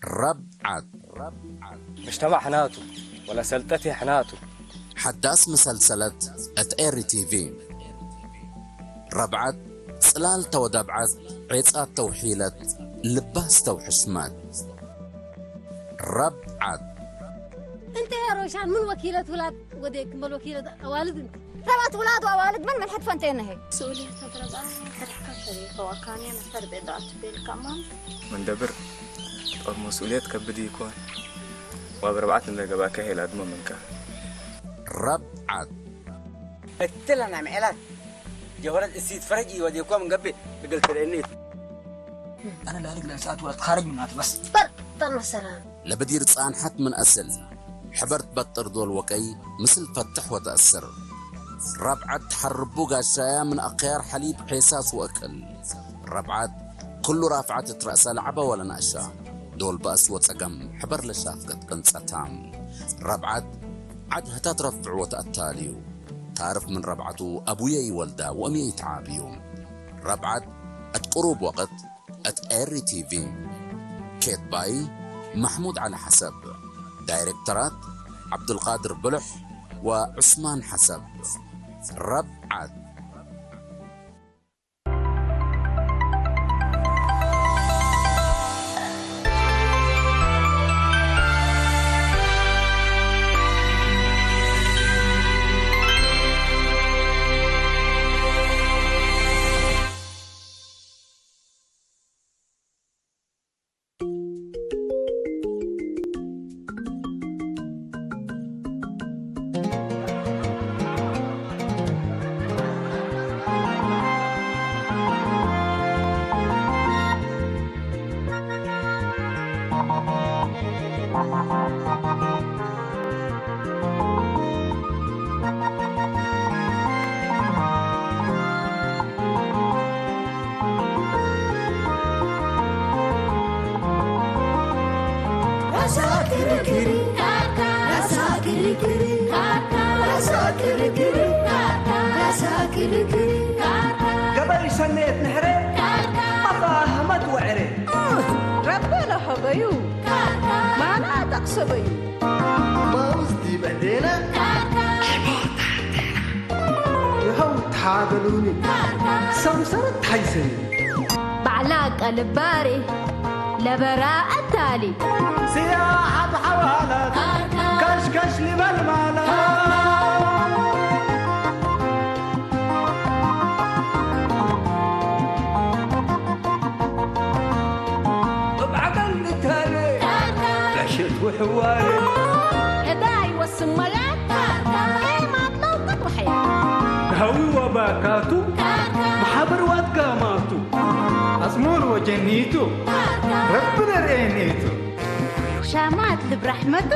ረብዓት ምሽተማዕ ሕናቱ ወላ ሰልጠት ሕናቱ ሓዳስ መሰልሰለት እት ኤሪ ቲቪ። ረብዓት ጽላል ተወደብዓት ዔጻት ተውሒለት ልባስ ተውሕሽመት። ረብዓት እንተ ሮሻን ምን ወኪለት ውላድ ወደ ክመል ወኪለት ኣዋልድ እንት ሰባት ውላድ ኣዋልድ ምን ምን ሕትፈንተ ነህ ስኡል ተብረባ ሕድሕካ ሰሪፈዋ ካንያ ነፈር ቤዳ ትቤል ከማን መንደብር ጦር መስኡልየት ከብድ ይኮን ዋብ ረብዓት እንደ ገባከ ሄላ ድሞ ምንካ ረብዓት እትለና ምዕላት ጀወረት እሲት ፈረጅ ይወዲኮም ገቤ እግል ትርእኒት ኣነ ላልግ ለልሳት ወለት ካረግ ምናት በስ በር በር መሰላ ለበዲር ጻንሐት ምን አስል ሕበርት በጥር ዶል ወቀይ ምስል ፈትሕ ወተአስር ረብዓት ተሐርቡ ጋሻያ ምን አኽያር ሐሊብ ዔሳስ ወእክል ረብዓት ኩሉ ራፍዓት እት ረእሰ ለዐበ ወለናእሻ ዶል በእስ ወጸገም ሕበር ለሻፍገት ቅንጸታ ረብዓት ዐድ ህታት ረፍዕ ወተአታልዩ ታርፍ ምን ረብዓቱ አቡየ ይወልዳ ወእምየ ይትዓብዩ ረብዓት እት ቅሩብ ወቅት እት ኤሪ ቲቪ ኬትባይ ማሕሙድ ዓሊ ሓሰብ ዳይሬክተራት ዓብዱልቃድር ብሉሕ ወዑስማን ሓሰብ ረብዓት ገበይ ሰነየት ንሕረ ኣፋህመት ወዕረ ረበ ለሀበዩ ማና ጠቅሰበዩ ማውዝ ዲበ ዴና ይኸው ተሓገሉኒ ሰምሰረት ሓይሰኒ ባዕላ ቀልባሪ ለበራ ኣታሊ ስያ ኣብ ሓዋላት ከሽከሽ ሊበል ማለት ሕዋይ እታ ይወስን መላት ኤማት ለውቅት ወሐያ ሃዊ ወባካቱ ማሓብር ዋትጋማቱ ኣጽሙር ወጀኒቱ ረቢ ነርእየኒቱ ሻማት ልብ ራሕመቱ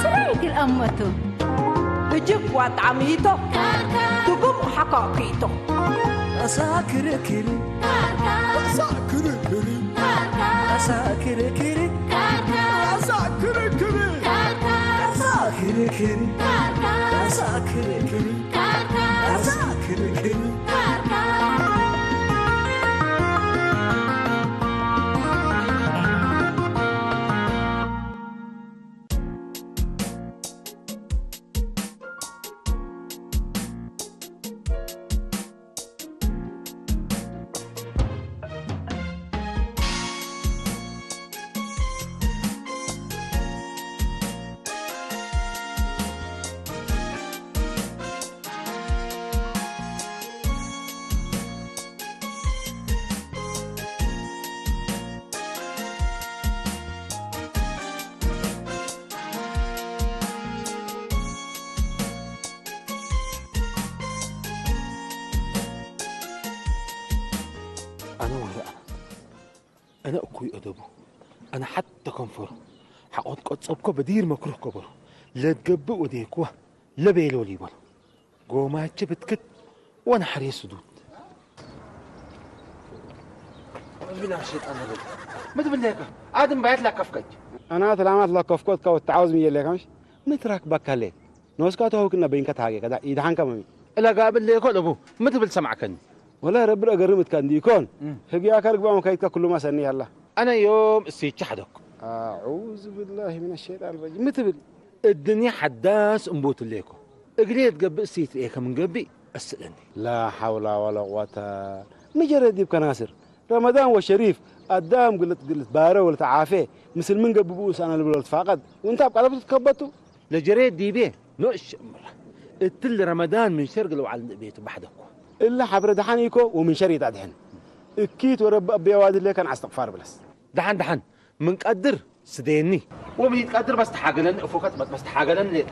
ስራይ ግልአመቱ እጅግ ዋጣዕሚቶ ትጉም ሓካኪቶ ኣሳ ክርክሪ ኣሳ ክርክሪ ኣሳ ክርክሪ ኣሳ ክርክሪ ኣሳ ክርክሪ ኣሳ ክርክሪ ኣሳ ክርክሪ ኣነ ዋላ ኣነ፣ ኣነ እኩይ ኣደቡ፣ ኣነ ሓተ ከንፈሩ፣ ሓቆት ቀጸብኮ በዲር መክሩህ ከበሩ፣ ለትገብእ ወዴክዋ ለቤሎ ሊበሎ፣ ጎማቸ ብትክት ወነሐሬ ስዱድ። እብና ሸይጣን ኣደቡ፣ ምትብለካ ኣድም ባየት ላከፍከች። ኣና ትላማት ላከፍኮት ካው ተዓውዝ ምየለካ ምሽ? ምትራክ ባካሌት። ኖስካ ተሆውክና በይንካ ተሃጌ ከዳ ኢድሓንካ መሚ። እላ ጋብል ለይኮ ለቡ ምትብል ሰማዕከኒ። ወላ ረቢ ረገርም እትካ እንዲ ይኮን። እም። ህግያካ ርግባ መካይትካ ኩሉማ ሰኒ ያላ። ኣነ ዮም እሴቻ ሓደኩ። ኣዑዙ ቢላሂ ሚነ ሸይጣን ረጂም ምትብል። እድንያ ሓዳስ እምቦትሌኮ እግሌ ትገብእ ስይት ርኤ ከም እንገብእ እስእለኒ። ላ ሓውላ ወላ ቁዋታ። ምጀረ ዲብ ከናስር ረመዳን ወሸሪፍ ኣዳም ግልት ግልት ባረ ወልተዓፌ ምስል ምን ገብብኡ ሳና ልብሎ ልትፋቀድ ወንታ ኣብ ቃለብቱ ትከበቱ። ለጀሬ ዲቤ ኖእሽ እምራ እትል ረመዳን ምን ሸርግ ለውዓል ንእቤቱ ባሕደኮ። እለ ሓብረ ደሓን ኢኮ ወምን ሸር ይታድሕን። እኪት ወረብ ኣበያዋዲ ሌከን ኣስተቕፋር ብለስ። ደሓን ደሓን ምን ቀድር ስደየኒ። ወምን ይትቀድር በስ ተሓገለኒ እፎከት በስ ተሓገለኒ ሌጠ።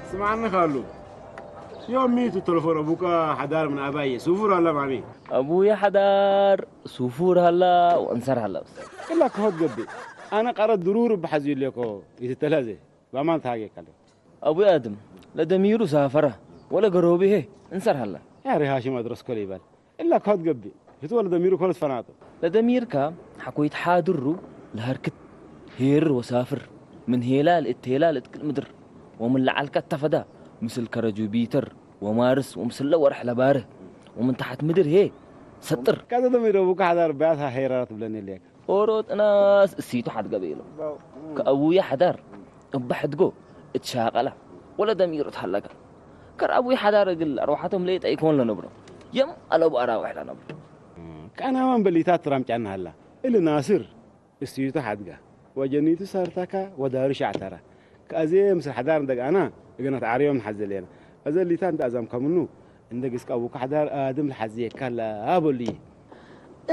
ስምዓኒ ካሉ። ዮም ሚቱ ተለፎን ኣቡካ ሓዳር ምን ኣባየ ሱፉር ኣላ ማሚ። ኣቡየ ሓዳር ሱፉር ሃላ ወእንሰር ሃላ በስ። እላ ክሆት ገብእ። ኣነ ቀረ ድሩር ብሓዚ ኢሌኮ ይትተላዘ። ባማን ተሃጌካለ። ኣቡየ ኣድም ለደሚሩ ሳፈራ ወለ ገሮቢሄ እንሰር ሃላ። ያሪ ሃሽም ኣድረስኮል ይባል። እላ ክሆት ገብእ። ህትወ ለደሚሩ ኮለት ፈናጦ። ለደሚርካ ሓኮይት ሓድሩ ለሃርክት ሄር ወሳፍር ምን ሄላ ልእት ሄላ ልእት ክል ምድር ወምን ለዓልካ ተፈዳ ምስል ከረ ጁፒተር ወማርስ ወምስለ ወርሕ ለባርህ ወምን ታሕት ምድር ሄ ሰጥር። ካዘ ደሚረ ቡካ ሓዳር ባያት ሄራራ ትብለኒ የለካ። ኦሮ ጥናስ እሲቱ ሓድገ ቤሎ። ከአቡየ ሓዳር እባ ሕድጎ እትሻቀላ ወለ ደሚሩ ትሃለጋ። ከር ኣቡየ ሓዳር እግል ኣርዋሓቶም ሌጠ ይኮን ለነብሮ። የም ኣለቡ ኣራውሕ ለነብሮ። ከአናማን በሊታት ትራምጫና ሃላ። እሊ ናስር እስቲዩቱ ሓድጋ ወጀኒቱ ሳርታካ ወዳሩ ሻዕታራ። ከአዜ ምስል ሓዳር እንደግአና እግነት ዓርዮም ንሓዘ ሌና። እዘ ሊታ እንተ ኣዛም ከምኑ እንደ ግስቃ ቡካ ሓዳር ኣድም ልሓዝየካ ላበሉይ።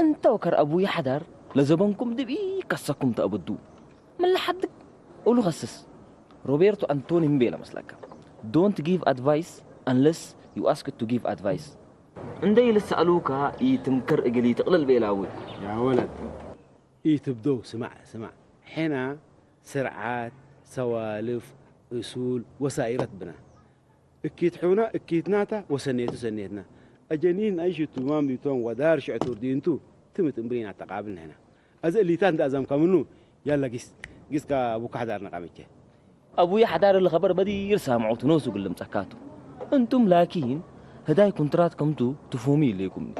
እንተ ወከር ኣቡይ ሓዳር ለዘበንኩም ድቢ ከሰኩም ተእብዱ። ምን ለሓድግ እሉ ከስስ። ሮቤርቶ ኣንቶኒ ምቤለ መስለካ። Don't give advice unless you ask to give advice። እንደ ይልሰኣሉካ ኢትምከር እግል ይትቕልል ቤላዊ። ያ ወለድ ኢትብደው ስማዕ ስማዕ። ሔና ስርዓት ሰዋልፍ እሱል ወሳኢረት ብና። እኪት ሑና እኪትናታ ወሰኔቱ ሰኔትና። አጀኒን አይሽቱ ማምሊቶም ወዳር ሽዕቱር ዲንቱ ትምት እምብሪና ተቃብል ንሕና። አዘ እሊታ እንተ አዛም ከምኑ ያላ ጊስ ጊስካ ቡካ ሓዳር ነቃመቼ። ኣቡየ ሓዳር ለኸበር በዲር ሳምዖቱ ኖሱ ግልም ጸካቱ። እንቱም ላኪን ህዳይ ኩንትራት ከምቱ ትፉሙ ይሌኩምኒ።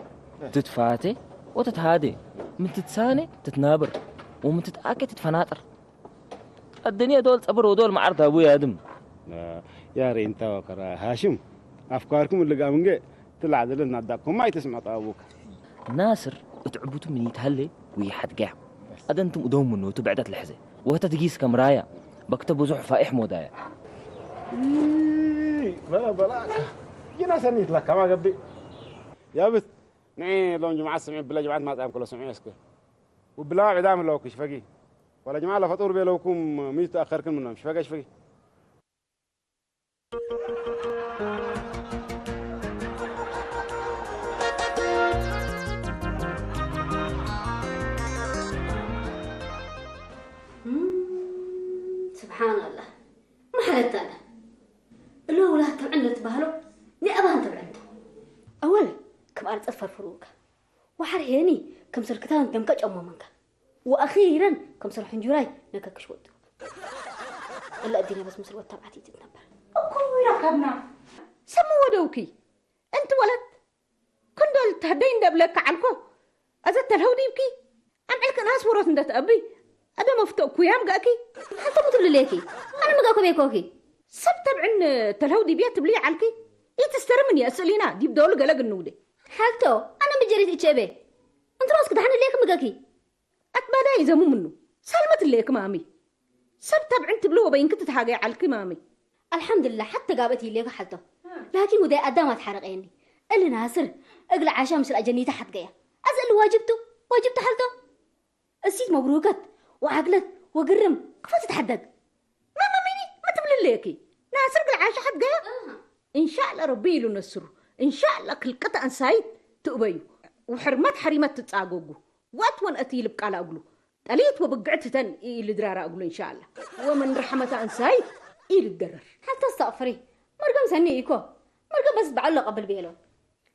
ትትፋቴ ወትትሃዴ ምን ትትሳኔ ትትናብር ወምን ትትአኬ ትትፈናጥር። الدنيا دول صبر ودول معرض أبوي آدم. يا رينتا وكرا هاشم. أفكاركم اللي قام نجي تلعب لنا داكم ما يتسمع طابوك. ናስር እት ዕቡቱ ምን ይትሃሌ ውይሓት ገያ። ኣደንትም እዶም ምኑ እቱ ብዕደት ልሕዘ። ወህተ ትጊስ ከም ራያ። በክተ ብዙሕ ፋኢሕ ሞዳያ። በላ በላ። ጅና ሰኒት ለካ ማ ገብእ። ያብት ንዒ ሎም ጅምዓት ስምዒ ብለ ጅምዓት ማጽኣም ክሎ ስምዒ እስክ። ውብላ ዕዳም ኣለውክ ሽፈጊ። ወላ ጅምዓ ለፈጡር ቤለውኩም ምዩ ተኣኸርክን ምኖም ሽፈገ ሽፈጊ። ስብሓንላህ። ማሕለታና እሎ ውላት ተብዕን ለትባህሎ ኒዕባን ተብዕንቶ። ኣወል ከም ኣርጸት ፈርፍሩካ ወሓር ሄኒ ከም ስርክታን ደምቀ ጨሞ መንካ ወኣኺረን ከም ስር ሕንጁራይ ነከክሽ ወጡ። እላ እዲና በስ ምስል ወታብዓት ይትት ነበር እኮ ይረከብና። ሰሙ ወደውኪ እንቲ ወለት ክንዶል ተህደይ እንደብለካ ዓልኮ። ኣዘ ተልሀው ዲብኪ ኣምዕልክ ናስ ወሮት እንደትአብይ ኣደ መፍቶ እኩያም ገእኪ። ሓንተ ሙትብልሌኪ ኣነ ምገእኮ ቤኮኪ። ሰብ ተብዕን ተልሀው ዲብያ ትብልይ ዓልኪ። ኢትስተርምን እየ እስእሊና ዲብ ዶሉ ገለ ግንውደ። ሓልቶ ኣነ ምጀሪት እቸቤ እንትሮስ ክዳሕንሌክ ምገኪ። ኣትባዳ ይዘሙ ምኑ ሰልመት ሌክ ማሚ። ሰብ ተብዕን ትብሊ ወበይንክ ትትሃገይ ዓልኪ ማሚ። ኣልሓምድላ ሓተ ጋብእት ይሌክ ሓልቶ። ላኪን ውዳይ ኣዳም ኣትሓረቀየኒ። እሊ ናስር እግል ዓሻ ምስል ኣጀኒታ ሓትገያ። ኣዚ እሊ ዋጅብቱ ዋጅብቱ ሓልቶ። እሲት መብሩከት ወዓግለት ወግርም ክፈት ትሓደግ። ማማ ሚኒ መትብልሌኪ ናስር እግል ዓሻ ሓትገያ። እንሻላ ረቢ ኢሉ ነስሩ። እንሻላ ክልቅት ኣንሳይት ትእበዩ። ውሕርመት ሓሪመት ትጻገጉ። ዋት ወን እቲ ይልብ ቃል ኣጉሉ ጠሊት ወብግዕት ተን ኢልድራራ እግሉ እንሻላ። ወመን ረሐመታ እንሳይት ኢልደረር። ሓልተ ኣስተቕፍሪ መርገም ሰኒ ኢኮ። መርገም በስ በዓሎ ቀብል ቤሎ።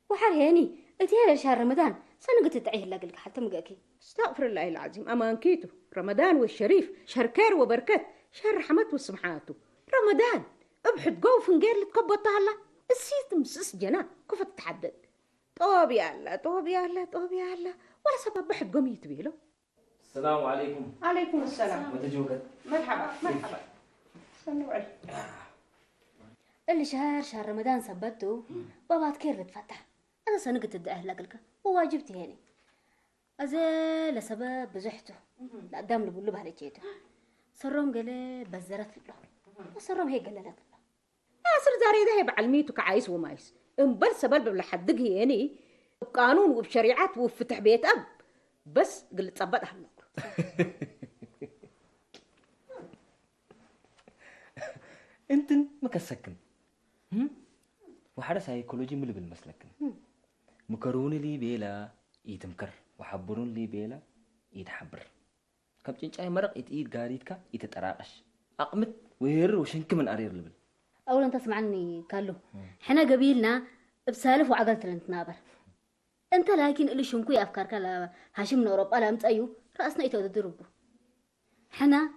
ወሓር ሄኒ እቲ ሄለ ሻር ረመዳን ሰንግ ትጥዒ ህላ ግልክ ሓልተ ምግእኪ። استغفر الله العظيم أمانكيتو رمضان والشريف شر كير وبركات شر رحمة والسمحاتو رمضان እብ ሕድጎ ፍንጌር ልትከቦ ተሃላ። እሲት ምስስ ጀና ኩፈት ተሓደግ። ጦብያ ኣላ፣ ጦብያ ኣላ፣ ጦብያ ኣላ። ወላ ሰብ ኣብ ሕድጎም ይትቤሎ። السلام عليكم. عليكم السلام. መተጀውከት مرحبا مرحبا. ሰንውዕል እሊ ሸህር ሸህር ረመዳን ሰበቱ ባባት ኬር ልትፈታሕ። ኣነ ሰንግ ትድአ ህላግልከ ወዋጅብ ትሄኒ። ኣዘ ለሰበብ ብዙሕቱ ለኣዳም ልብሉ ባህለቼቱ። ሰሮም ገለ በዘረት እሎ። ሰሮም ሄ ገለለት እሎ። ናስር ዛሬ ዳሄ በዓል ሚቱ ከዓይስ ወማይስ እምበል ሰበል ብብለ ሓድግ ህየኒ እብ ቃኑን ውብ ሸሪዓት ውብ ፍትሕ ቤት ኣብ በስ ግልጸበጥ ኣለኩ። እንትን ምከሰክን ወሓደ ሳይኮሎጂ ምልብል መስለክን ምከሩኒ ሊ ቤላ ኢትምክር ወሓብሩን ሊ ቤላ ኢትሓብር ከም ጭንጫይ መረቕ ኢትኢድ ጋሪትካ ኢትጠራቐሽ ኣቕምት ወሄርር ወሸንክምን ኣሬር ልብል أولا تسمعني كالو. حنا قبيلنا بسالف وعقلت لنتنابر. أنت لكن اللي شنكوي أفكار كلا هاشم من أوروبا لا أمتأيو رأسنا يتودد ربو. حنا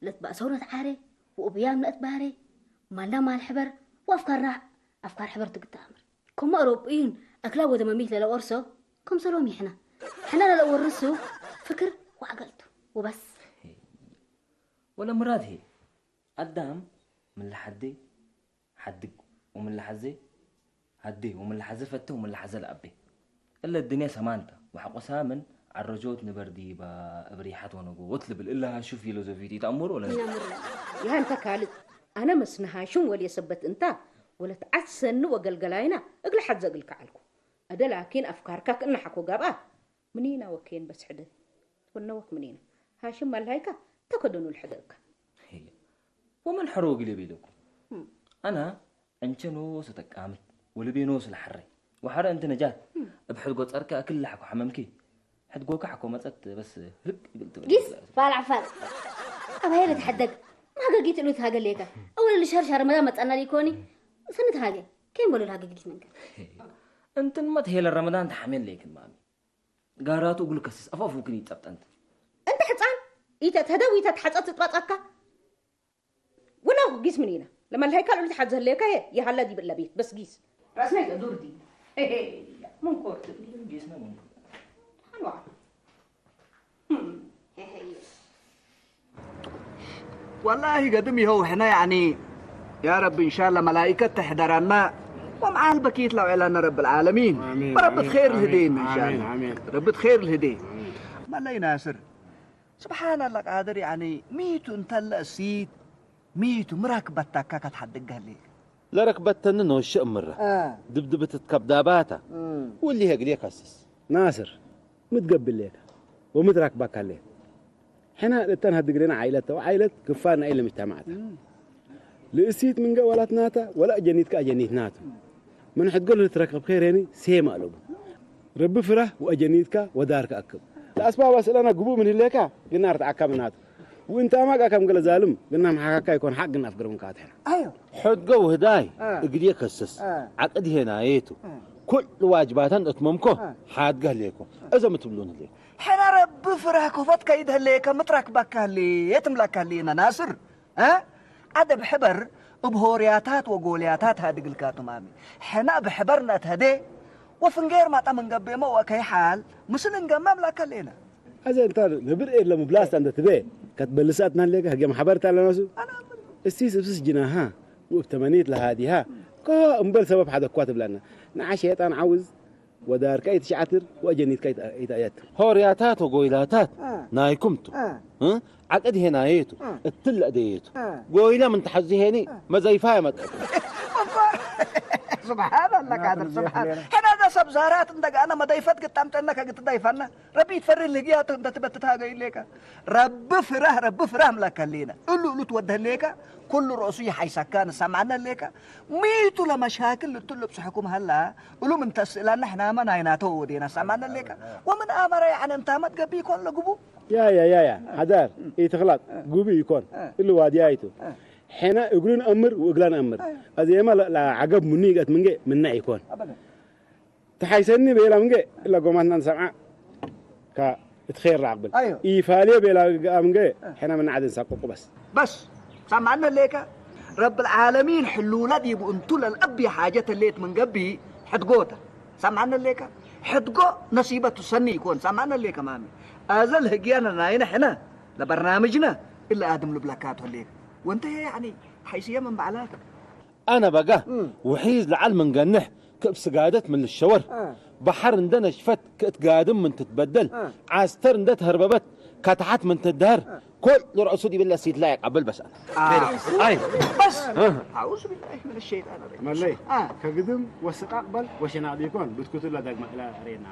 لتبأسونا تعاري وأبيان لتباري مالنا مال حبر وأفكارنا أفكار حبر تقتامر. كما أوروبيين أكلا وده مميت للا ورسو كم سلومي حنا. حنا للا ورسو فكر وعقلتو وبس. ወለ ምራድ ሄ ኣዳም ምለ ሓዴ ሓድግ ወምለ ሓዜ ሃዴ ወምለ ሓዘ ፈተ ወምለ ሓዘ ለኣቤ እለ እድንያ ሰማንታ ወሐቆ ሳምን ዓረጆት ንበር ዲባ እብ ሪሓት ወነጎት ልብል እለ ሃሹ ፊሎዞፊት ኢተኣምሩ ወለ ይሃንተ ካልእ ኣነ መስነ ሃሹም ወልየ ሰበት እንታ ወለት ዓሰኒ ወገልገላይና እግለ ሓዘ እግልካ ዓልኩ ኣደ ላኪን ኣፍካርካ ክእናሓኮ ጋብኣ ምኒና ወኬን በስሕደ ትወነወክ ምኒና ሃሽም ማልሃይካ ተከደኑ ልሕደእካ ወመን ሐሮ ወግሌ ቤለኩም ኣና ዕንቸኖ ሰተቃምት ወልቤኖ ስለሐረ ወሐረ እንተ ነጃት እብ ሕድጎ ጸርካ እክል ለሐኮ ሐመምኪ ሕድጎካ ሐኮ መጸት በስ ህልቅ ይብል ትብል ጊስ ባልዓፋል ኣባሄ ልትሐደግ ማገጊት እሉ ትሃገሌካ እወለ ልሸርሻ ረመዳን መጻና ሊኮኒ ስንት ሃገ ከይም በሉ ልሃገጊት መንገድ እንትን መትሄለ ረመዳን ተሐሜን ለይክን ማሚ ጋራቱ እግሉ ከስስ ኣፋፉክን ይጸብጠንት እንተ ሕፃን ኢተትህደው ኢተትሐፀ ትጥባጻካ ወላ ጊስ ምን ኢና ለመልሃይካ ልዑል ትሓዘ ህለየካ የ የሃላ ዲብ ለቤት በስ ጊስ ራስና ይቀዱር ዲ ምን ኮርት ጌስና ምን ሓልዋ والله قدم يهو حنا يعني يا رب إن شاء الله ملائكة تحضرنا ومعال بكيت لو إعلان رب العالمين آمين. رب خير آمين. الهدين إن شاء آمين. الله آمين. رب خير الهدين ما الله يناصر سبحان الله قادر يعني ميت انت الأسيد ميت مراك بتاكا كتحدق لي ለረክበተኒ ነወሸ እምረ آه ድብድብትት ከብዳባታ مم. ውሊ ሄግል የከስስ ናስር ምትገብሌካ ወምትራክባካሌ ሕና እተን ሃድግሬና ዓይለት ተው ዓይለት ክፋና ኢለ ምጅተማዕታ ልእሲት ምንገ ወላትናታ ወላ ጀኒትካ ጀኒትናቱ ምን ሕድገሉ ልትረከብ ኸይሬኒ ሴም ኣለቡ ረቢ ፍራህ ወአጀኒትካ ወዳርካ ኣክብ ለኣስባባ ስእለና ግቡእ ምን ህሌካ ግና ርትዓካ ምናቱ وانت ما كم قال ظالم قلنا محاكا يكون حق ناف قربن كاتحنا أيوه ሕድገ ውህዳይ እግል የከስስ ዓቅድ ሄናየቱ ኩል ዋጅባታን እትመምኮ ሓድገ ህሌኮ እዞም ትብሉን ህሌ ሕና ረቢ ፍራህ ኮፈት ከይድ ህሌከ ምትራክ ባካ ህሌ የትምላካ ህሌና ናስር እ ኣደ ብሕበር እብ ሆርያታት ወጎልያታት ሃድግልካ ቱማሚ ሕና ብሕበር ነትሀዴ ወፍንጌር ማጣ ምንገቤመ ወከይ ሓል ምስል እንገመ እምላካ ህሌና أزين تار نبر إيه لما بلاست عند تبي كتبلسات نان ليك هجم حبرت على ناسو السيس بسس جناها وبتمنيت لهاديها كا أمبل سبب حدا كواتب لنا نعش شيطان عاوز ودار كاي تشعتر وأجنيت كاي يتأيتر ሆርያታት ወጎይላታት ናይኩምቱ እ? ዓቅድ ሄናየቱ እትለእ ደየቱ ጎይላ ምን ተሐዚ ሄኒ መዘይፋ የመጠ سبحان الله قادر سبحان حنا ده سبزارات عندك أنا ما ضيفت قد تمتنا كقد ضيفنا ረቢ ትፈሪ ልግያቱ እንተ ትበትት ሃገ ኢሌካ ረቢ ፍራህ ረቢ ፍራህ ምላካ ሌና እሉ እሉ ትወደህ ሌካ ኩሉ ርእሱ ይሓይሳካ ንሰማዕነ ሌካ ሚቱ ለመሻክል ልትሉ ብስሕኩም ሃላ እሉ ምን ተስእላና ሕናማ ናይናተ ወዴና ሰማዕነ ሌካ ወምን ኣመረ ያዕነ እንታመት ገቢ ይኮን ለግቡ يا يا يا يا حدار إيتخلاط قوبي يكون إلو واديايتو حنا إقلون أمر وإقلان أمر أزيما لا عقب مني قت منجي منا يكون تحيسني بيلا منجي إلا قوماتنا نسمع كا تخير راقبل أيوه. إيفالي بيلا منجي حنا من عدن ساقوق بس بس سمعنا ليك ረብል ዓለሚን ሕሉለ ዲቡ እንቱ ለልአቢ ሓጀት ህሌት ምን ገብኢ ሕድጎተ። ሰምዓነ ሌከ? ሕድጎ ነሲበቱ ሰኒ ይኮን። ሰምዓነ ሌከ ማሚ? አዘል ህግያነ ናይነ ሕነ ለበርናምጅነ እለ አድም ልብለካቶ ሌከ። ወንተ ያኒ ሓይስየ ምን በዕላተ። አነ በጋ ውሒዝ ለዓል ምን ገንሕ ክብ ስጋደት ምን ልሸወር በሐር እንደ ነሽፈት ክእትጋድም ምን ትትበደል ዓስተር እንደ ተህርበበት ከተሓት ምን ትድሀር ኩሉ ረእሱ ዲብለ ሲትላ የቀብል በስ አነ። አይ በስ አዑዙ ቢላሂ ሚነ ሸይጣን ረጂም። መለይ ከግድም ወስቃቅ በል ወሸናቅ ዲኮን ብትኩትላ ዳግመ ክላ ረየና።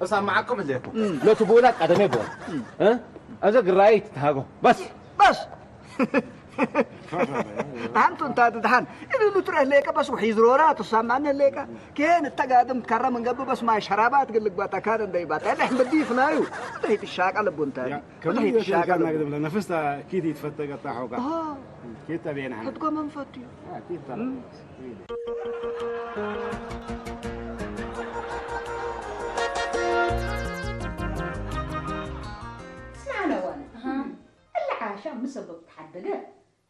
እሳማዓኩም እሌኩም ለቱ ቦላ ቀደሜ ቦላ እ? እዘ ግራይ ትትሃጎ በስ በስ። አንቱ እንታ ድድሓን እልሉ ትረህ ሌቀ በስ ውሒዝ ሮራ ትሳማነ ሌቀ ኬን እተጋድም ከረ ምንገብ በስ ማይ ሸራባት ግልግባታ ካን እንደይባታ ለሕ ምዲ ይፍናዩ። ወደህ ትሻቀ ልቡ እንታ ወደህ ትሻቀ ልቡ። ነፍስታ ኪት ይትፈተገታ ሖጋ ኪት ተቤና ሕትጎ መንፈቱ እዩ። ስምዓነ ዋነ እለ ዓሻ ምሰበብ ተሓደገ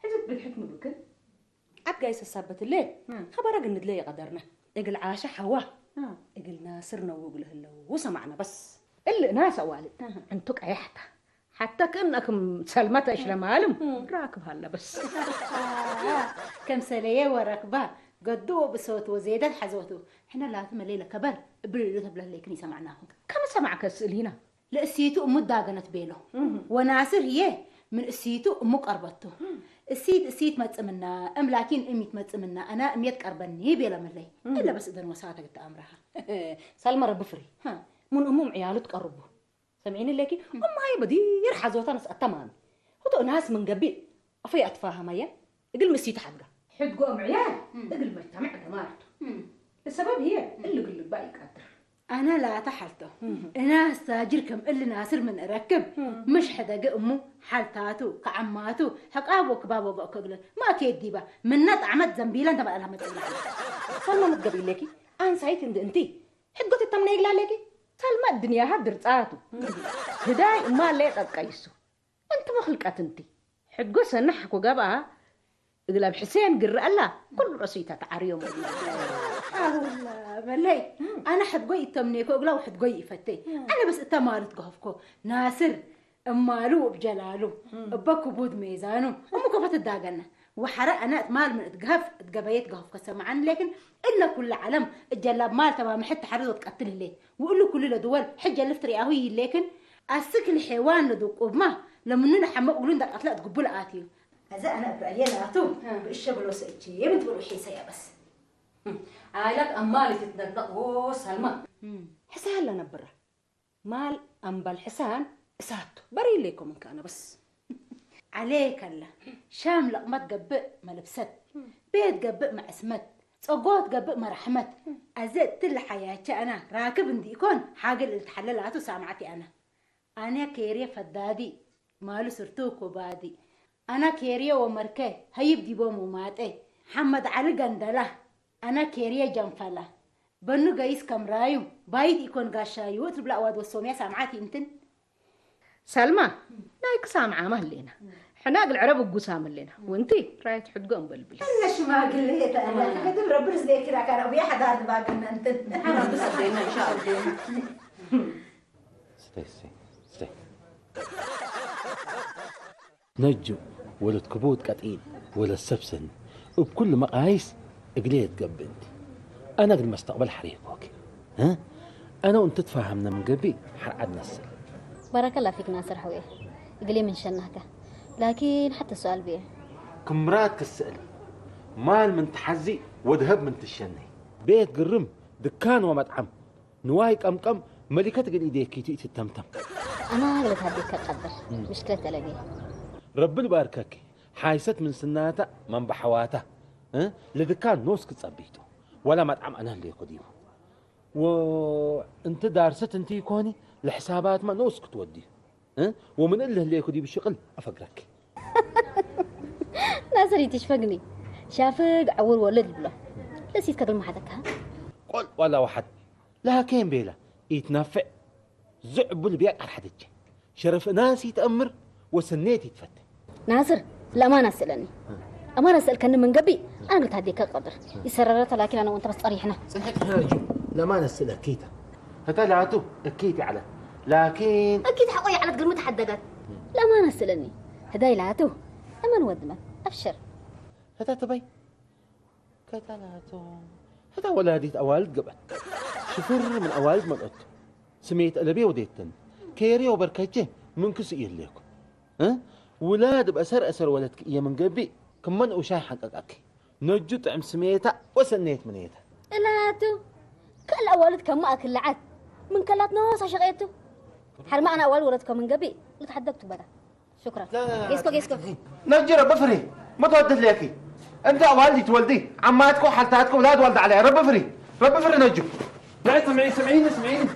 ሕዝብ ብድሕት ምብክል። ዓጋይ ሰሳበትለ ኸበረ ግንድለ የቐደርነ እግል ዓሻ ሓዋ እግል ናስር ነውግ ለህለው ሰማዕነ በስ። እልእ ናስ ኣዋልድ እንቱ ቀያሕታ ሓታ ክእነክም ሰልመተ እሽለማልም ራክብ ሃለ በስ። ከምሰለየ ወረክባ ገድኡ ብሰወት ወዘይደት ሓዘወቱ ሕነ ላቲ መለይ ለከበር እብል እሉ ተብለለይክን ይሰማዕናኹም። ከም ሰማዕከ ስእሊና ለእሲቱ እሙ ዳገነት ቤሎ። ወናስር ህዬ ምን እሲቱ እሙ ቀርበቱ። እሲት እሲት መጽምና እም ላኪን እም ይትመጽምና አና እም የትቀርበኒ ቤሎ መለይ። እለ በስ እደን ወሳተ ግተ አምራሃ። ሳልመ ረቢ ፍሪ ምን እሙም ዕያሉ ትቀርቡ። ሰምዒኒ ሌኪ እማይ በዲር ሓዞታ ነስአታ ማሚ። ሁቶ ናስ ምን ገቢእ አፈይ አትፋሃማየ እግል ምእሲቱ ሓድጋ። ሕድጎ እምዕያል እግል መጅተመዕ ገማርቱ። እሰበብ ህየ እሊ ግልባእ ይቀድር። አነ ላተ ሐልቶ። እናስ ታጅር ከም እሊ ናስር ምን እረክብ ምሽ ሕደገ እሙ ሐልታቱ ከዐማቱ ሕቃብ ወክባብ ወገኦ ከግለ ማኬት ዲባ ምነ ጣዕመት ዘንቢለ እንተ መጠላ መጽብላ። ሰልማ ምትገብ ኢሌኪ አንሳይት እንድ እንቲ ሕድጎ ትተምነ ይግላ ሌኪ። ሰልማ እድንያሃ ድርጻቱ ህዳይ እማ ሌ ጠቀይሱ። እንቲ መኽልቀት እንቲ ሕድጎ ሰናሕ እኮ ገብኣ እግለ ብሕሴን ግረአላ ኩሉ ረሱይታ ተዓርዮም። ሓውላ በለይ አነ ሕድጎይ እተምኔኮ እግላው ሕድጎይ ይፈተይ። አነ በስ እተ ማለት ገህፍኮ ናስር እማሉ እብ ጀላሉ እበ ክቡድ ሜዛኑ እሙ ከፈት እዳገነ ወሐረ አነ እት ማል ምን እትገህፍ እትገበየ ትገህፍ ከሰማዓን ሌክን እለ ኩለ ዓለም እጀላብ ማል ተማምሐት ተሐርዝ ወትቀትል ህሌት። ውእሉ ኩሉ ለድወል ሕጀ ልፍት ርያሁ ይሌክን አስክ ልሔዋን ለድቁብማ ለምኑ ለሐመ እግሉ እንደ ቀትለ እት ግቡ ለአትዩ። አዘ አነ እብ ረአየ ላቱ ብእሸ ብሎ ሰእቼ ምን ትብል ውሒሰ ያ በስ። አይላት አማል ትትደቅደቅ ወ ሰልማ ሕሳን ለነብረ ማል አምበል ሕሳን እሳቱ በሪ ሌኮ ምን ካነ በስ። ዐሌከለ ሻም ለቅመት ገብእ መልብሰት ቤት ገብእ መዐስመት ጸጎት ገብእ መራሕመት። አዘ እትለ ሐያቸ አና ራክብ እንዲኢኮን ሓግል እልትሐለላቱ ሳምዐቲ አና። አነ ኬርየ ፈዳዲ ማሉ ስርቱ ኩባዲ። አነ ኬርየ ወመርከ ሀይብ ዲቦም ውማጠ። ሐመድ ዐሊ ገንደላ አነ ኬርየ ጀንፈላ። በኑ ገይስ ከምራዩ ባይት ኢኮን ጋሻዩ እት ልብላ አዋድ ወሶምያ ሳምዓቲ እንትን። ሰልማ ናይ ክሳም ዓማ ህሌና ሕና እግል ዕረብ እጉሳም ህሌና ውንቲ ራየት ሕድጎ እንበልብል። እነ ሽማግሌ ተእላ ከድም ረብር ዝሌኪ ራካ ረቡያ ሐዳር ድባግና እንትን። ሐራብ ሰደና ኢንሻአላህ። ስተይ ስተይ ስተይ ነጁ ወለት ክቡድ ቀጢን ወለት ሰብ ሰኒ እብ ኩሉ መቃይስ እግሌ ትገብእ እንቲ። አነ እግል መስተቅበል ሐሬኮኪ እ? አነ ወእንቲ ትፋሀምነ ምን ገብእ ሐርዓድ ነስል። በረከላ ፊክ ናስር ሐውየ እግሌ ምን ሸናህከ ላኪን ሐተ ሱኣል ብየ። ክምራት ክስእል ማል ምን ትሐዚ ወድሀብ ምን ትሸነይ። ቤት ግርም ድካን ወመጥዓም ንዋይ ቀምቀም መሊከት እግል ኢዴኪ ቱ ኢትተምተም። አና እግል እትሀዴከ ቀድር ምሽክለት ተለገየ። ረቢ ልባርከኪ ሓይሰት ምን ስናታ መንበሐዋታ እ? ለድካን ኖስ ክጸቢጡ ወላ መጥዓም አና ህሌኮ ዲቡ። ወእንቲ ዳርሰት እንቲ ኢኮኒ ለሕሳባትማ ኖስ ክትወድዩ እ? ወምን እለ ህሌኮ ዲቡ ሽቅል አፈግረኪ። ናስር ኢትሽፈግኒ ሻፍግ ዐውር ወልድ ልብሎ ለሲት ከድር መሓተካ። ቆል ዋላ ዋሓድ ላኬን ቤላ ኢትናፍዕ ዝዕቡል ቢያቅ አርሓደጀ ሸረፍ እናስ ኢትአምር ወሰኔት ኢትፈት። ናስር ለማን አስእለኒ أمانة سألكني من قبي، أنا قلت هديك قدر. يسررت لكن أنا وأنت بس طريحنا. صحيت خارج. لا ما نسألك كيتا. هتا لاتو، أكيد على. لكن أكيد حقوي على تقول متحدقات. لا ما نسألني. هداي لاتو. أمن ودمن. أبشر. هتا تبي. كتا لاتو. هتا ولادي أوالد قبت. شفر من أوالد من أت. سميت ألبي وديتن. كيري وبركتي من كسي إليكم. እ? ውላድ ብኣሰር ኣሰር ወለድኪ እየ ምን ገብእ፣ ክመን ኡሻይ ሓንቀቃኪ። ነጁ ጥዕም ስሜታ ወሰነየት ምንየታ። እላቱ፣ ከል ኣዋልድ ከማ ኣክልዓት፣ ምን ከላት ነዋሳ ሸቀየቱ። ሓርማ ኣና ኣዋል ወለድኮ ምን ገብእ፣ ልትሓደግቱ በዳ። ሹክራን። ጌስኮ፣ ጌስኮ። ነጁ ረቢ ፍሪ፣ መትወድት ለኪ። እንተ ኣዋልድ ይትወልዲ፣ ዓማትኮ፣ ሓልታትኮ፣ ውላድ ዋልድ ዓለያ። ረቢ ፍሪ፣ ረቢ ፍሪ ነጁ። لا، اسمعي، اسمعيني، اسمعيني.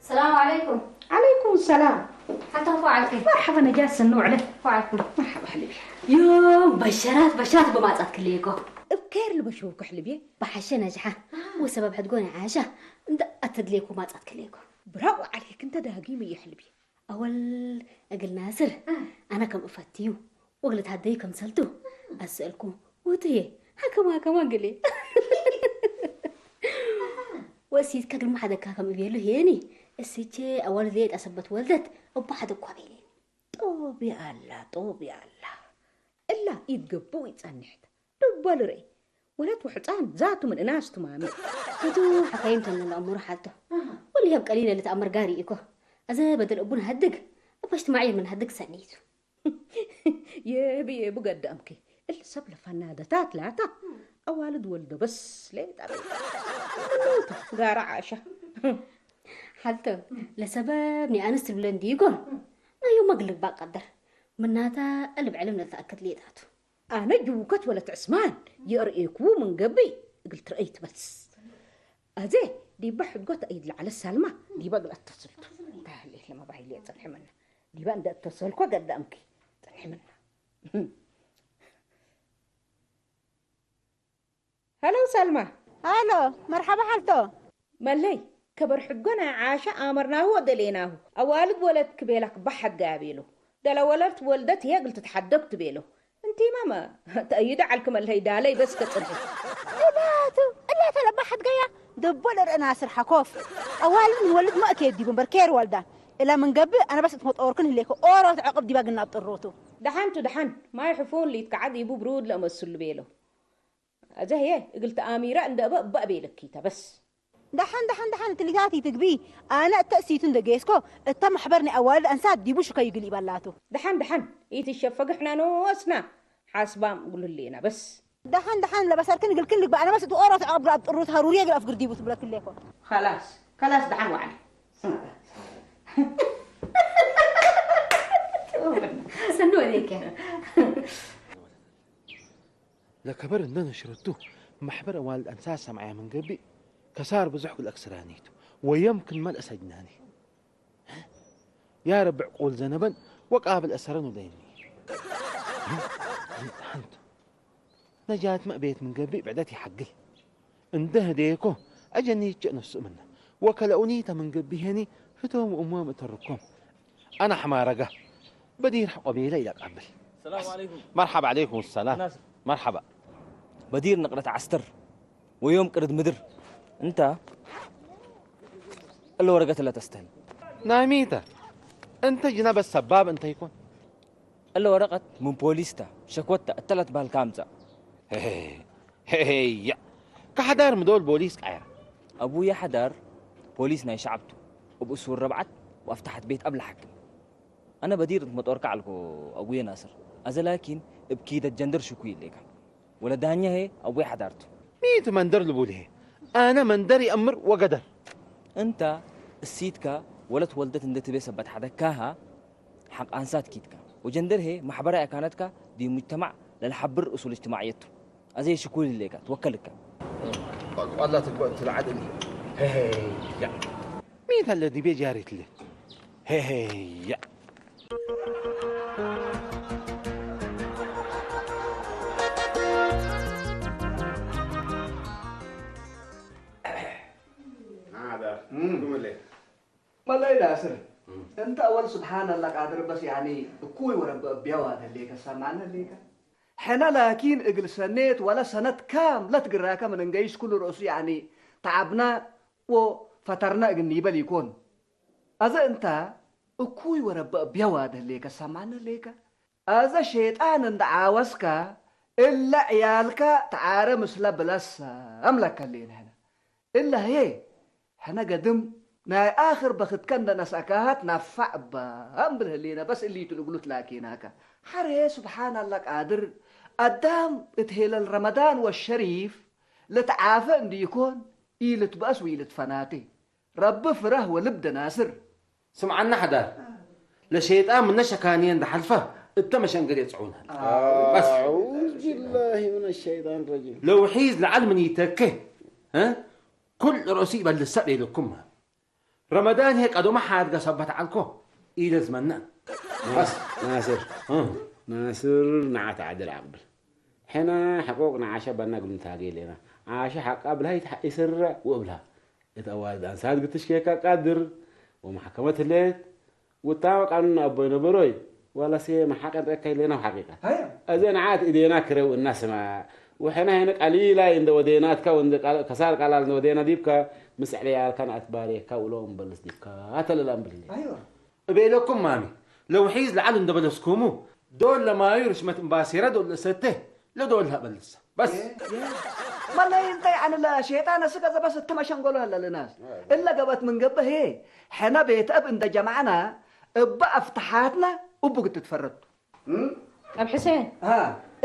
السلام عليكم. عليكم السلام. حتى هو عارفين. مرحبا نجاة سنو عليه. هو عارفين. مرحبا حبيبي. يوم بشرات، بشرات بمعصات كليكو. بكير لبشوك حلبي. بحشة نجحة. وسبب حتقولي عاشة. انت أتدليكو معصات كليكو. برافو عليك، انت داقيم يا حلبي. ኣወል እግል ናስር፣ ኣነ ከም እፈትዩ፣ ወግለት ሃደዩ ከም ሰልቱ፣ ኣስእልኩ፣ ውትየ፣ ሃከማ ሃከማ ግሌ። ወእሲትካ ግርማ ሓደካ ከም እቤሉ ሄኒ፣ እስቼ ኣዋልድ ለየጣ ሰበት ወልደት፣ እባ ሓደኳ ቤሌኒ። ጦቢ ኣላ፣ ጦቢ ኣላ። እላ ኢድ ገብኡ ይጸንሕት። ዱቦ ልርኢ። ወለት ውሕጻን ዛቱ ምን እናስ ትማሚ። እቱ ሓካይም ተንሎ ኣምሩ ሓልቶ። ወሊ ሀብ ቀሊለ ልትኣምር ጋሪ ኢኮ። ኣዘ በደል እቡን ሃድግ፣ ኣባሽት ማዕየ ምን ሃድግ ሰኒቱ። የቢ የቡ ገዳምኪ። እል ሰብ ለፈናደታት ላታ። ኣዋልድ ወልዶ በስ ሌጣ ቤት። ምኑቱ ጋራ ዓሻ። ሓልቶ፣ ለሰበብ ኒ ኣንስት ብለን ዲጎን። ናዮም መግልግ ባቀደር። ምናታ እልብ ዕልም ለልተኣክድ ሌጣቱ። ኣነ ጅውከት ወለት ዕስማን የርእየክዉ ምን ገብይ እግል ትረአይ ትበልስ። ኣዜ ዲባ ሕድጎት ኣይድ ለዓለ ሳልማ ዲባ እግል ኣተስልቱ። ታህሌት ለመባሂል የጸንሕመና። ዲባ እንደ እተሰልኮ ገዳምኪ ጸንሕመና። ሃሎ ሳልማ። ሃሎ፣ መርሓባ ሓልቶ። መለይ፣ ከበር ሕጎና ዓሻ ኣመርናሁ ወደሌናሁ። ኣዋልድ ወለድ ክቤላክ ባሕጋ ያቤሎ። ደለ ወለድ ወልደት የግል ትትሓደግ ትቤሎ። እንቲ ማማ፣ ተእይደ ዓልክ መለይ ዳለይ በስ ከጽንሒ። እላቱ፣ እላተ ለባሕት ገያ፣ ደቦ ለርእና ስርሓ ኮፍ። ኣዋልድ ምን ወልድ ማእከ የዲቡ እምበር ኬር ወልዳ። እላ ምን ገብእ፣ ኣነ በስ እትመጠወርክን ህሌኮ፣ ኦሮ ተዕቅብ ዲባ ግና ኣብ ጥሮቱ። ደሓንቱ ደሓን፣ ማይ ሕፉን ሊት ከዓድ ይቡ ብሩድ ለእመስሉ ቤሎ። ኣጀህየ እግል ተኣሚረ እንደ እበ እበ ቤለኪተ በስ። ደሓን ደሓን ደሓን ትሊታት ይትግቢ። ኣነ እተ እሲቱ እንደ ጌስኮ እተ ማሕበር ናይ ኣዋልድ ኣንሳት ዲቡ ሽከ ይግል ይበላቱ። ደሓን ደሓን ኢትሸፈግ ሕና ንወስና ሓስባም እግሉ ህሌና በስ። ደሓን ደሓን ለበሰርክን እግልክን ልግባ ኣነ መስ እትቆሮ ተዕብር ኣብ ጥሩት ሃሩር የግል ኣፍግር ዲቡ ትብለክሌኮ። خلاص خلاص ደሓን ዋዕሊ። ሰኑ ወዴከ። ለከበር እንደ ነሽረቱ ማሕበር ኣዋልድ ኣንሳት ሰምዓያ ምን ገብእ፣ ከሳር ብዙሕ ክልአክ ስራኒቱ፣ ወየምክን መልእ ሰጅናኒ። ያ ረቢ ዕቁል ዘነበን ወቃብል አሰረን ውደይኒ። ሓንቱ ነጃት መእቤት ምን ገብእ ብዕደት ይሓግል። እንደ ህደየኮ ኣጀኒ ይቸእ ነሱ ምና። ወከለኡኒተ ምን ገብእ ሄኒ ህቶም ወእሞም እተርኮም። ኣና ሕማረጋ በዲር ቆቤለ ኢለ ቃብል። السلام عليكم. መርሓባ ዓለይኩም ሰላም። ናስር። መርሓባ። በዲር ንቅረት ዓስተር ወዮም ቅርድ ምድር እንታ እለ ወረቀት እለ ተስተህል። ናይ ሚተ እንተ ጅና በስ ሰባብ እንተ ይኮን። እለ ወረቀት ምን ፖሊስታ ሸኮታ እተለት ባልካ ኣምጻእ። ሄሄ፣ ሄሄያ። ከሓዳር ምዶል ቦሊስ ቃየራ። ኣቡየ ሓዳር ፖሊስ ናይ ሸዓብቱ፣ እብ እሱር ረብዓት ወኣፍታሓት ቤት ኣብ ለሓክም። ኣነ በዲር እት መጦርካ ዓልኮ ኣቡየ ናስር። ኣዘ ላኪን እብ ኪደት ጀንደር ሽኩይ እሌካ። ወለ ዳኛ ሄ ኣቡየ ሓዳርቱ። ሚት መንደር ልቡል ሄ? ኣነ መንደር ይእምር ወገደር። እንታ እሲትካ ወለት ወልደት እንደ ትቤ ሰበት ሓደካሃ፣ ሓቅ ኣንሳት ኪትካ። ወጀንደር ሄ ማሕበራይ ኣካናትካ ዲ ሙጅተማዕ ለልሓብር እሱል እጅትማዕየቱ። ኣዘ ሽኩል ኢሌካ፣ ትወከልካ። ቋላ ትግባእ ትልዓደኒ። ሄሄያ። ሚት ኣለ ዲቤ ጃሪት ለ። ሄሄያ። እም። መለይ ናስር፣ እንተ ኣወል ስብሓን ኣላ ቃድር በስ ያኒ እኩይ ወረበ እቢያዋ ደሌከ ሰማነ ሌከ። ሕነ ላኪን እግል ሰኔት ወለ ሰነት ካምለት ግራከ ምን እንገይስ ኩሉ ርእሱ ያኒ ተዓብና ወፈተርና እግል ኒበል ይኮን። ኣዘ እንታ እኩይ ወረበ እቢያዋ ደሌከ ሰማነ ሌከ። ኣዘ ሸይጣን እንደ ዓወስካ እለ ዕያልካ ተዓረ ምስለ ብለሰ ኣምለከ ሌን ሕነ። እለ ህዬ፣ ሕነ ገድም ናይ ኣኽር በኽትከ እንደ ነስአካሃት ናፋዕ እባ እምብል ህሌነ፣ በስ እሊቱ ልግሉት ላኪናከ። ሐሬ ስብሓን ኣላ ቃድር፣ ኣዳም እት ሄለል ረመዳን ወሸሪፍ ልትዓፈ እንዲኢኮን፣ ኢልትበአስ ወኢልትፈናቴ። ረቢ ፍረህ ወልብ ደናስር። ስምዓና ሓዳር፣ ለሸይጣን ምነ ሸካንየ እንደ ሐልፈ እተ መሸንገል የጽዑን። በስ። أعوذ بالله من الشيطان الرجيم. ለውሒዝ ለዓል ምን ይተኬ፣ እ? ኩል ርእሱ ይበልስ ሰብ ኢልኩም። ረመዳን ሄ ቀዶመ ሓድጋ ሰበት ዓልኮ ኢለዝመና። በስ። ናስር፣ እ። ናስር ንዓ ተዓድል ዓቕብል። ሕነ ሕቁቅ ንዓሸ በና ግሉም ታገይ ሌና። ዓሸ ሓቃ ብልሃ ይስረ ወእብልሃ። እት ኣዋልድ ኣንሳት ግትሽኬካ ቃድር ወመሓከመት ህሌት ውታወ ቃኑን ኣቦይ ነበሮይ ዋላሴ መሓቀን ጠካይ ሌና ሓቂቃ። ሃያ። እዘ ንዓት ኢዴና ክረው እናስማ። ወሕና ሄነ ቀሊላይ እንደ ወዴናትካ ወንደ ቃል-፣ ከሳር ቃላል እንደ ወዴና ዲብካ ምስ ዕለያልካ ንኣትባርየካ ውሎ እምበልስ ዲብካ ኣተለላ እምብልኒ። ኣይዋ። እቤለኩም ማሚ፣ ለውሒዝ ለዓል እንደ በለስኩሙ፣ ዶል ለማዩ ርሽመት እምባሴረ ዶል ለሰቴ፣ ለዶል ለበልሰ። በስ። መለይ እንተ ያዕኒ ለሸይጣን ስገ ዘበስ እተመሸንገሎ ለልናስ። እለ ገበት ምን ገብህ፣ ሕነ ቤት እብ እንደ ጀማዕና፣ እበ ኣፍትሓትና እቡ ግትትፈረቱ። እም? ኣብ ሕሴን፣ አ።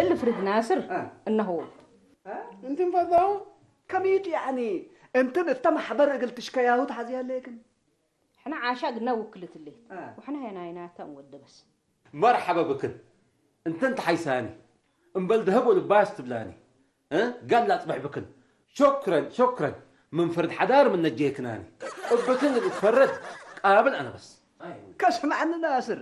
እሊ ፍርድ ናስር፣ አ። እነሆ። አ? እንትን ፈርዳው? ከሚት ያዕኒ፣ እንትን እተ ማሕበር እግል ትሽከያሁ ተሓዝያ ለክን? ሕነ ዓሻ ግና ውክልት ሌት። አ። ወሕነ ሄናይናታ እንወደ በስ። መርሐበ ብክን። እንተን ተሓይሳኒ። እምበል ደሀብ ወልባስ ትብላኒ። እ? ጋላ ጽበሕ ብክን። ሾክረን፣ ሾክረን። ምን ፍርድ ሓዳር ምን ነጀየክናኒ። እብክን እትፈረድ ቃብል ኣነ በስ። ከስምዐኒ ናስር።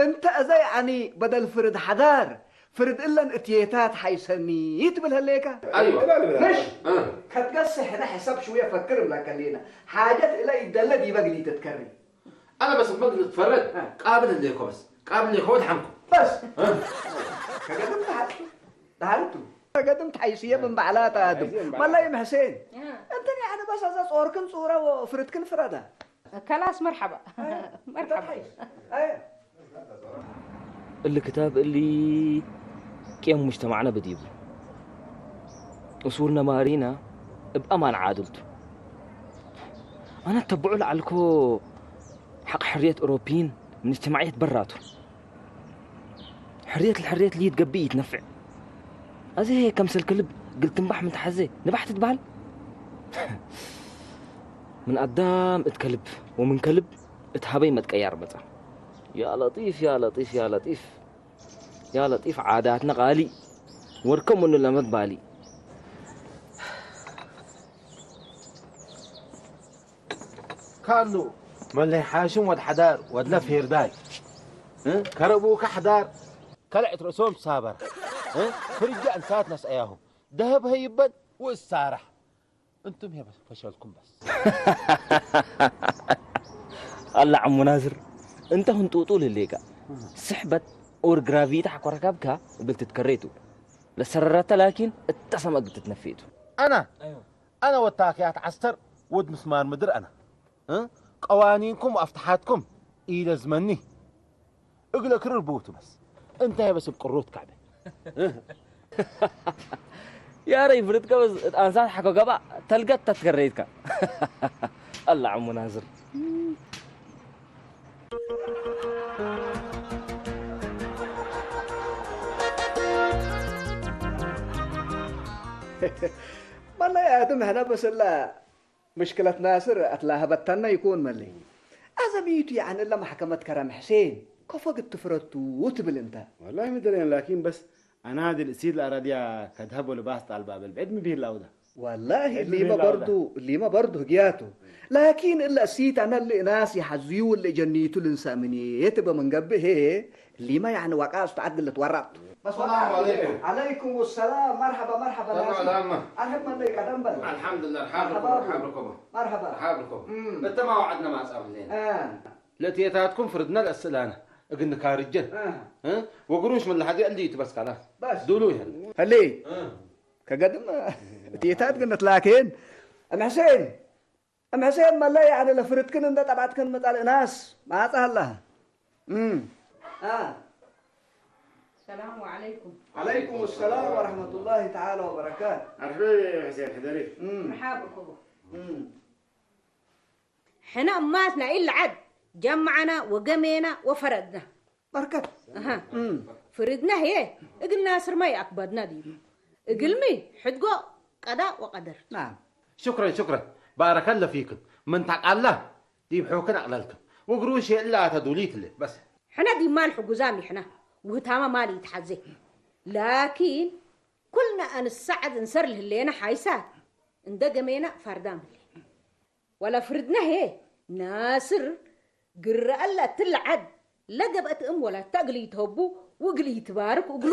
እንተ እዘ ያዕኒ በደል ፍርድ ሓዳር ፍርድ እለን እትዬታት ሓይሰኒ ትብል ህሌካ? ኣይዋ። ምሽ? እ። ከትገስሕ ሕነ ሕሰብ ሽውየ ፈክር እብለከ ሌና። ሓጀት እለ ይደለ ዲበ ግሊ ትትከሪ። ኣነ በስ እምበል ግሊ ትፈረድ እ። ቃብል ህሌኮ በስ። ቃብል ሌኮ ወድሓንኩ። በስ። እ። ከገድም ተሓቱ። ደሃልቱ። ከገድም ተሓይስየ ምን ባዕላ ተሃድም። ሓይስየ ምን ባዕላ። መለይም ሕሴን። እ። እንትን ያዕኒ በስ ኣዛ ጾርክን ጹረ ወፍርድክን ፍረዳ። ከላስ መርሓባ። እ። መርሓባ። ተሓይስ። እ። እሊ ክታብ እሊ ቅየም ሙጅተማዕና በዲቡ። እሱርነ ማሪና እብ አማን ዓድልቱ። አነ ተብዑ ለዐልኮ ሐቅ ሕርየት ኦሮፒይን ምን እጅትማዕየት በራቱ። ሕርየት ለሕርየት ልይትገብእ ይትነፍዕ። አዜ ከምሰል ከልብ እግል ትንባሕ ምን ተሐዜ ንባሕ ትትበሃል? ምን አዳም እት ከልብ ወምን ከልብ እት ሀበይ መትቀያር መጸ። ያ ለጢፍ፣ ያ ለጢፍ፣ ያ ለጢፍ። ያ ለጢፍ ዓዳትነ ቃሊ ወድከ ምኑ ለመትባሊ። ካሉ መለይ ሓሽም ወድ ሓዳር ወድለ ፌርዳይ እ? ከረቡከ ሓዳር ከልዕት ርእሶም ሳበራ እ? ፍርጃ እንሳት ነስአያሁ ደሀብ ሀይበን ወእሳራሕ። እንቱም ሄ በስ ፈሸልኩም በስ። አላ ዐሙ ናስር፣ እንተ ህንጡጡ ልሌካ፣ ስሕበት ኦር ግራቪቲ ሓኮረካብካ እብል ትትከሬቱ። ለሰረረተ ላኪን እተ ሰመግ ትትነፌቱ። አና፣ አና ወታክያት ዐስተር ወድ ምስማር ምድር አና። እ? ቀዋኒንኩም ወአፍትሓትኩም ኢለዝመኒ። እግለ ክርር ብውቱ በስ። እንታይ በስ እብ ቅሩት ከዕበ። ያረይ ፍርድከ በስ እት አንሳት ሐኮ ገባ ተልገት ተትከረይትካ። አላ ዐሙ ናስር። መለይ አድም ሕነ በስላ ምሽክለት ናስር አትላሀበተና ይኩን መለይ። አዘ ሚቱ ያዕኒ እለ መሕከመት ከረም ሕሴን ከፎ ግትፍረቱ ትብል እንተ። ወላሂ ምድረን ላኪን በስ አናድል እሲድ ለአራድያ ከድሀብ ወልባስ ጣልባ በል ብዕድ ምብሂል ላውዳ። ወላሂ ብዕድ እሊመ ምብሂል ላውዳ። በርዱ እሊመ በርዱ ህግያቱ። ላኪን እለ እሲት አነ እሊ እናስ ይሐዝዩ እሊ ጀኒቱ ልንሰእምንየት በመንገብሄ እሊመ ያዕኒ ዋቃ አስተዓግለት ወራቅቱ። ሰላም ዓለይኩም። ዓለይኩም ሰላም፣ መርሐባ፣ መርሐባ፣ ሰላም ናስር። ሰላም። ኣርሕብ መለይ ቀደም በል። ኣልሓምዱሊላህ፣ መርሐባ። ሓብርኩም፣ ሓብርኩም። መርሐባ። ሓብርኩም። እም። እተማዋዕድና ማጻ ብሌን። እ። ለእትየታትኩም ፍርድና ለእስእላና እግን ካርጀን። እ። እ? ወግሩሽ ምን ለሐዚ እልዩ ትበስካላ። በስ። ዱሉ ይህል። هلي. እ። ከገድም እትየታት ግን እትላኬን። እም ሕሴን። እም ሕሴን መለይ ያዕኒ ለፍርድክን እንደ ጠባጥክን መጻል እናስ። ማጻ ኣላ። እም። አ። ሰላሙ ዓለይኩም። ዓለይኩም ሰላም ወረሕመቱላሂ ተዓላ ወበረካቱ። ኣርሕበ ሕሴን ሕደሪ። እም። መርሓባ እኮ። እም። ሕነ እማትና ኢለ ዓድ ጀመዐና ወገሜና ወፈረድና። በርከት። ኣሃ። እም። ፍርድና ህየ እግል ናስር ማይ ኣክበድና ዲብ። እግልሚ ሕድጎ ቀዳ ወቀደር። ናም። ሽክረን፣ ሽክረን። ባረከለ ፊክም። ምን ታቃላ ዲብ ሑክን ኣቅለልክም። ወግሩሽ የእላ ኣተ ዱሊት ለ። በስ። ሕነ ዲብ ማል ሕጉዛም ይሕና። ውህታማ ማል ይትሓዜ። ላኪን ኩልና ኣንሳዕድ እንሰር ልህሌና ሓይሳት እንደ ገሜና ፋርዳም ህሌ። ወላ ፍርድና ሄ ናስር ግረአላ ትልዓድ ለገብአት እም ወላ ተእግል ይትሀቡ ውግል ይትባርክ እግሉ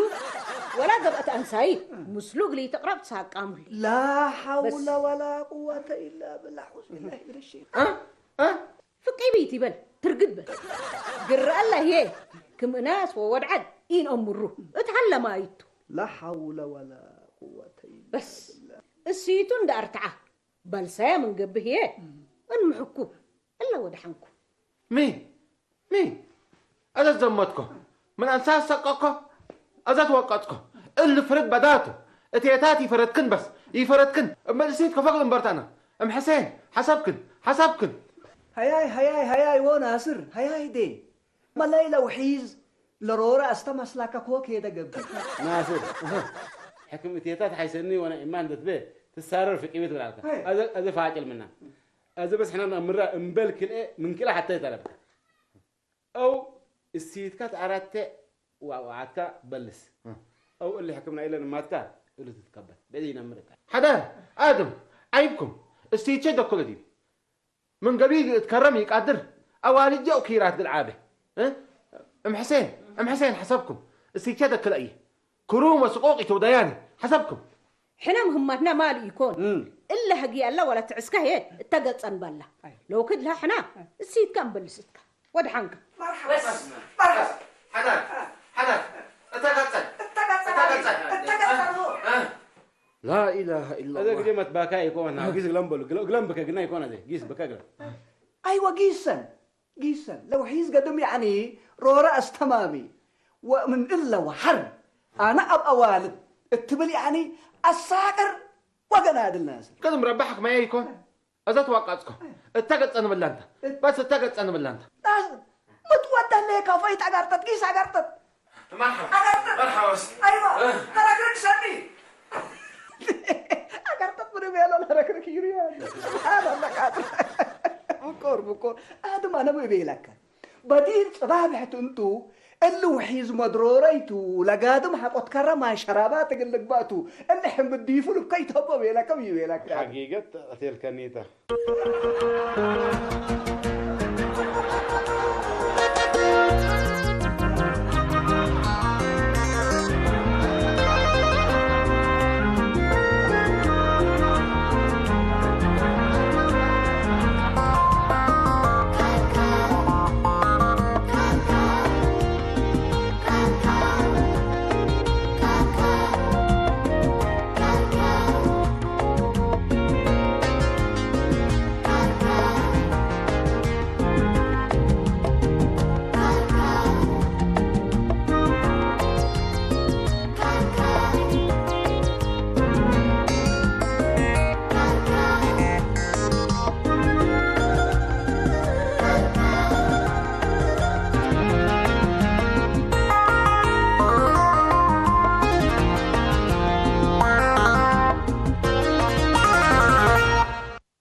ወላ ገብአት ኣንሳይ ምስሉ እግል ይትቅረብ ትሳቃሙል። لا حول بس. ولا قوة إلا بالله. أعوذ بالله من الشيطان. እ? እ? ፍቂ ቤት ይበል ትርግድ በል። ግረአላ ሄ ክም እናስ ወወድዓድ ኢንአምሩ እት ሀለማ ይቱ። لا حول ولا قوة إلا በስ. بالله. እሲቱ እንደ ኣርትዓ በልሳያ ምን ገብህ እየ እንምሕኩ እለ ወድሓንኩ። ሚ ሚ ኣዘት ዘመትኮ ምን ኣንሳስ ሰቀኮ ኣዘት ወቀጥኮ እል ፍርድ በዳቱ እቴታት ይፈረድክን በስ ይፈረድክን እመልሲት ከፈግል እምበርታና እም ሕሴን ሓሳብክን ሓሳብክን ሃያይ ሃያይ ሃያይ ወ ናስር ሃያይ ዴ መለይ ለውሒዝ ለሮረ ኣስተመስላከ ኮ ኬደ ገብእ። ናስር፣ ሕክም እቴታት ሓይሰኒ ወነ እማ እንደትበ ትሳረር ፍቂብት ብላልካ። ሀይ። ኣዘ፣ ኣዘ ፋጭል ምና። ኣዘ በስ ሕና ምራ እምበል ክልኤ ምን ክልኤ ሓታ ይጠለብካ። ኣው እሲትካ ተኣራተ ዋ-፣ ዋዓትካ በልስ። እ። ኣው እሊ ሕክምና ኢለን ማትካ እሉ ትትከበት። በዚ ይነምር እካ። ሓደ ኣድም ዓይብኩም እስቲቸ ደኩለ ዲብ ምን ገቢ እትከረም ይቃድር ኣዋልጀ ኪራት ግልዓበ እ? እም ሕሴን እም ሕሴን ሐሰብኩም እስቲቸ ደክለ እየ ክሩም ወስቆቅ ይተውደያኒ ሐሰብኩም ሕነ ምህማትና ማል ኢኮን እም። እለ ህጊ ኣላ ወላ ትዕስካ ሄ እተገጸን ባላ ለው ክድላ ሕና እሲትካ እምበልስ እትካ ወድሓንካ በስ በስ ሓዳር ሓዳር እተገጸን እተገጸን እተገጸን እተገጸን እ? ላኢላሃ እዘ ኢላላህ። ግዜ መትባካ ይኮን፣ ጊስ ግለም በሉ፣ ግለ-፣ ግለም ብከ ግና ይኮን፣ እዘ ጊስ ብከ ግለም። ኣይወ ጊሰን፣ ጊሰን። ለው ሒዝ ገድም ያዕኒ ሮረ ኣስተማሚ ወምን እለ ወሓር ኣነ ኣብ ኣዋልድ እትብል ያዕኒ ኣሳቅር ወገን ኣድልና ስል። ቅድም ረባሕክ ማየ ይኮን? እዛ ተዋቃጽኮ። እታ ገጸ ንብላ እንተ። በስ እታ ገጸ ንብላ እንተ። ዳስ ምትወደለ ካፋይት ኣጋርጠት ጊስ ኣጋርጠት። መርሓባ። ኣጋርጠት። መርሓባ። ኣይዋ። እ። ተረግርግ ሰኒ። ኣጋርጠት ምንም ያለ ተረግርግ ይሪያ። ኣና ለቃጥ። ምቆር ምቆር። ኣድማ ነብይ ቤለከ። በዲር ጽባብሕት እንቱ እሉ ውሒዝ መድሮረይቱ ለጋድም ሓቆት ከረማ ሸራባት እግል ልግባእቱ እሊ ሕምብዲፉ ልብከ ይተቦ ቤለከ እዩ ቤለከ። ሓቂቀት ኣቴልከኒታ።